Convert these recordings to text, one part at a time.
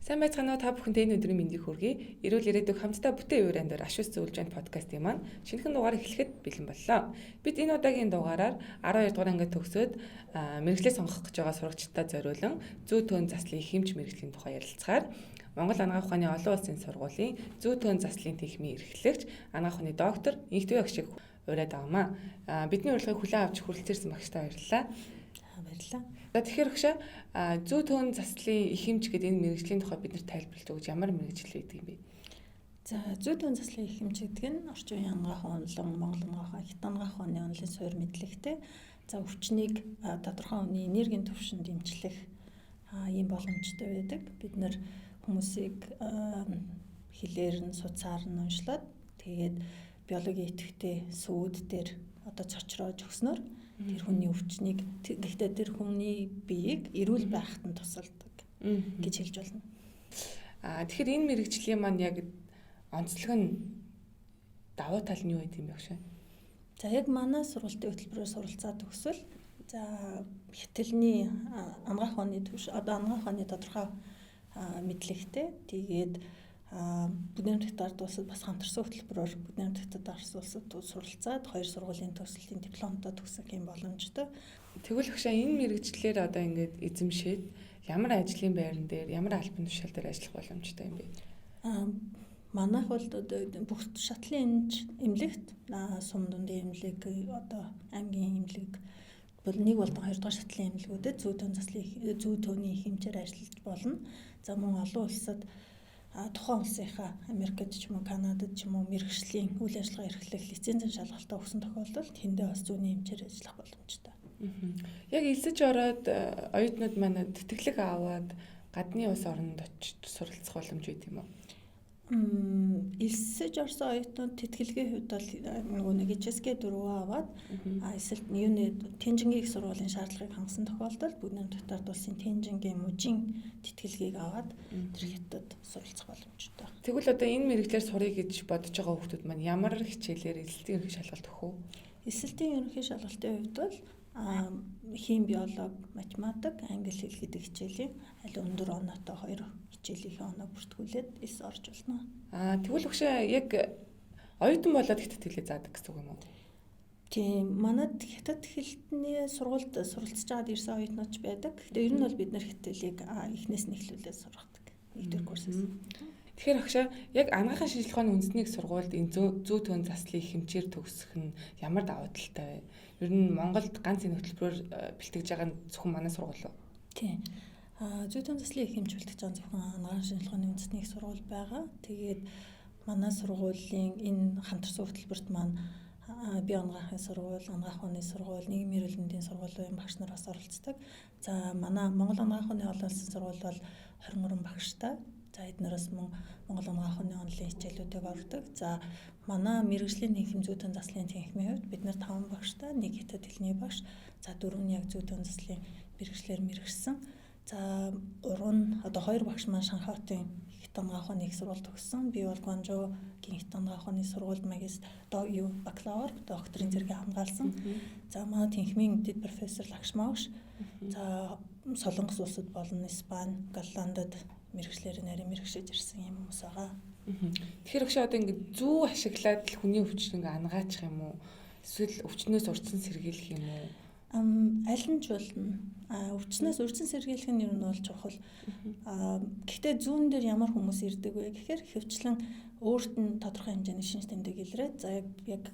Сайн байцгаана уу, та бүхэндээ энэ өдрийн мэндийг хүргэе. Эрүүл ирээдүйг хамтдаа бүтээе уриан дээр Ашуус зөвлөж подкастын маань шинэхэн дугаар эхлэхэд бэлэн боллоо. Бид энэ удаагийн дугаараар 12 дугаар ангид төгсөөд мэргэжлээ сонгох гэж байгаа сурагчдад зориулан зүү төөн заслын хэмж мэргэжлийн тухай ярилцахаар Монгол анагаах ухааны олон улсын сургуулийн зүү төөн заслын техникийн эрхлэгч, анагаах ухааны доктор Инхтвэ агшиг ураад байгаамаа. Бидний урилгыг хүлээн авч хүрэлцээрсэн багштай баярлалаа. Баярлалаа. За, тэгэхээр өгшөө, зүү төөн заслын их эмч гэдэг энэ мэргэжлийн тухай бид нарт тайлбарлаж өгч, ямар мэргэжил байдаг юм бэ? За, зүү төөн заслын их эмч гэдэг нь орчин үеийн анагаах ухаан, Монгол анагаах ухаан, Хятад анагаах ухааны онолын суурь мэдлэгтэй. За, өвчнийг тодорхой хүний энергийн түвшинд эмчлэх ийм боломжтой байдаг. Бид нар хүмүүсийг хэлээр нь, судсаар нь уншлаад, тэгээд биологийн идэвхтэй сүйд дээр одоо цочроож өгснөөр тэр хүний өвчнийг, гэхдээ тэр хүний биеийг эрүүл байхад нь тусалдаг гэж хэлж болно. Тэгэхээр энэ мэргэжлийн маань яг онцлог нь, давуу тал нь юу гэдэг юм бэ гэж? За, яг манай сургуулийн хөтөлбөрөөр суралцаад төгсвөл, за, хятадны анагаах ухааны түвш, одоо анагаах ухааны тодорхой мэдлэгтэй, тэгээд Бүгд найрамдах улсад бас хамтарсан хөтөлбөрөөр Бүгд найрамдах улсад суралцаад хоёр сургуулийн төгслийн дипломтой төгсөх юм боломжтой. Тэгвэл өгшөө, энэ мэргэжлээр одоо ингээд эзэмшээд ямар ажлын байран дээр, ямар албан тушаал дээр ажиллах боломжтой юм бэ? Манайх бол бүх шатлын эмнэлэгт, сум дундын эмнэлэг, одоо аймгийн эмнэлэг бол нэг болон хоёр дахь шатлын эмнэлгүүдэд зүү төөн заслын, зүү төөний их эмчээр ажиллаж болно. За, мөн олон улсад, тухайн улсынхаа, Америкт ч юм уу, Канадад ч юм уу мэргэжлийн үйл ажиллагаа эрхлэх лицензийн шалгалтаа өгсөн тохиолдолд тэндээ бас зүүнний эмчээр ажиллах боломжтой. Яг элсэж ороод оюутнууд маань тэтгэлэг аваад гадны улс оронд очиж суралцах боломж өгдөг юм уу? Элсэж орсон оюутнууд тэтгэлгийн хувьд бол нөгөө нэг HSK 4 аваад, эсвэл юуны Тянжингийн их сургуулийн шаардлагыг хангасан тохиолдолд Бүгд найрамдах улсын Тянжингийн мужийн тэтгэлгийг аваад тэр хятадд суралцах боломжтой. Тэгвэл одоо энэ мэргэжлээр суръя гэж бодож байгаа хүмүүс маань ямар хичээлээр элсэлтийн ерөнхий шалгалт өгөх вэ? Элсэлтийн ерөнхий шалгалтын хувьд бол хим, биологи, математик, англи хэл гэдэг хичээлийн аль өндөр оноотой хоёр хичээлийнхээ оноо бүртгүүлээд элс орж болно. Тэгвэл өгшөө, яг оюутан болоод хятад хэлээ заадаг гэсэн үг юм уу? Тийм, манад хятад хэлний сургуульд суралцж байгаад ирсэн оюутнууд ч байдаг. Гэхдээ ер нь бол бид нар хятад хэлийг эхнээс нь эхлүүлээд сургадаг. Нэгдүгээр курсээс. Тэгэхээр агшаа, яг анагаахын шинжилгээ ухааны үндэсний их сургуульд энэ зүү төөн заслыг хэмчээр төгсөх нь ямар давуу талтай вэ? Ер нь Монголд ганц энэ хөтөлбөрөөр бэлтгэж байгаа нь зөвхөн манай сургууль уу? Тийм. Зүү төөн заслын их эмч бэлтгэж байгаа зөвхөн анагаахын шинжилгээ ухааны үндэсний их сургууль байгаа. Тэгээд манай сургуулийн энэ хамтарсан хөтөлбөрт маань бие анагаахын сургууль, анагаах ухааны сургууль, нийгмийн эрүүл мэндийн сургуулийн багш нар бас оролцдог. За, манай Монгол анагаах ухааны олон улсын сургууль бол 23 багштай. За, эднээс мөн Монгол анагаах ухааны онолын хичээлүүдийг ордог. За, манай мэргэжлийн танхим, зүү төөн заслын танхимын хувьд бид нар 5 багштай, нэг хятад хэлний багш, за, дөрөв нь яг зүү төөн заслын мэргэжлээр мэргэшсэн. За, гурав нь, одоо хоёр багш маань Шанхай хотын хятад анагаах ухааны их сургууль төгссөн. Би бол Гуанчжоугийн хятад анагаах ухааны сургуульд магистр, юу, бакалавр, докторийн зэрэгээ хамгаалсан. За, манай танхимын дэд профессор Лакшма багш. За, Солонгос улсад болон Испани, Голландад мэргэжлээр нарийн мэргэшиж ирсэн юм хүмүүс байгаа. Тэгэхээр өгшөө, одоо ингээд зүү ашиглаад л хүний өвчин ингээ анагаачих юм уу? Эсвэл өвчнөөс урьдчилан сэргийлэх юм уу? Аль нь ч болно. Өвчнөөс урьдчилан сэргийлэх нь ер нь бол чухал. Гэхдээ зүүн дээр ямар хүмүүс ирдэг вэ гэхээр ихэвчлэн өөрт нь тодорхой хэмжээний шинж тэмдэг илрээд, за, яг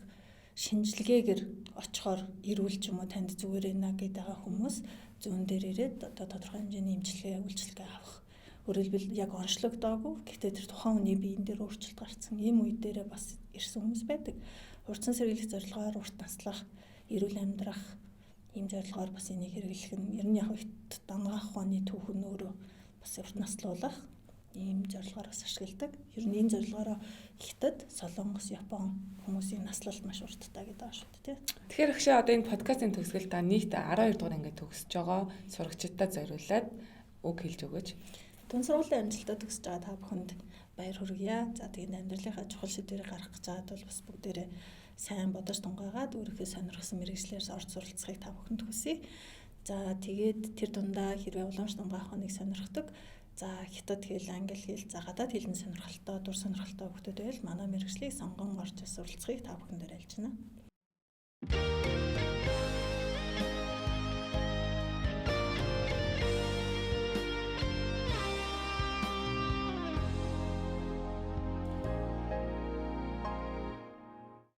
шинжилгээгээр очихоор эрүүл ч юм уу, танд зүгээр ээ гэдэг байгаа хүмүүс зүүн дээр ирээд одоо тодорхой хэмжээний эмчилгээ, үйлчилгээ авах. Өөрөөр хэлбэл, яг онцлогдоогүй. Гэхдээ тэр тухайн хүний биен дээр өөрчлөлт гарсан. Ийм үе дээрээ бас ирсэн хүмүүс байдаг. Урьдчилан сэргийлэх зорилгоор, урт наслах, эрүүл амьдрах ийм зорилгоор бас энийг хэрэглэх нь, ер нь яг анагаах ухааны түүх нь өөрөө бас урт наслуулах ийм зорилгоор бас ашигладаг. Ер нь энэ зорилгоороо Хятад, Солонгос, Япон хүмүүсийн наслалт маш урттай гэдэг байгаа шүү дээ, тий. Тэгэхээр өгшөө, одоо энэ подкастын төгсгөл та нийт 12 дугаар ингээд төгсөж байгаа сурагчдад зориулаад үг хэлж өгөөч. Дунд сургуулийн амжилтаа төгсөж байгаа та бүхэнд баяр хүргье. За, тэгээд амьдралынхаа чухал шийдвэрийг гаргах гэж байгаад бол бас бүгдээрээ сайн бодож тунгаагаад өөрийнхөө сонирхсан мэргэжлээр орж суралцахыг та бүхэнд хүсье. За, тэгээд тэр дундаа хэрвээ уламжлалт анагаах ухааныг сонирхдог, за, хятад хэл, англи хэл, за, гадаад хэлэнд сонирхолтой, дур сонирхолтой хүмүүс байвал манай мэргэжлийг сонгон орж суралцахыг та бүхэнд уриалж байна.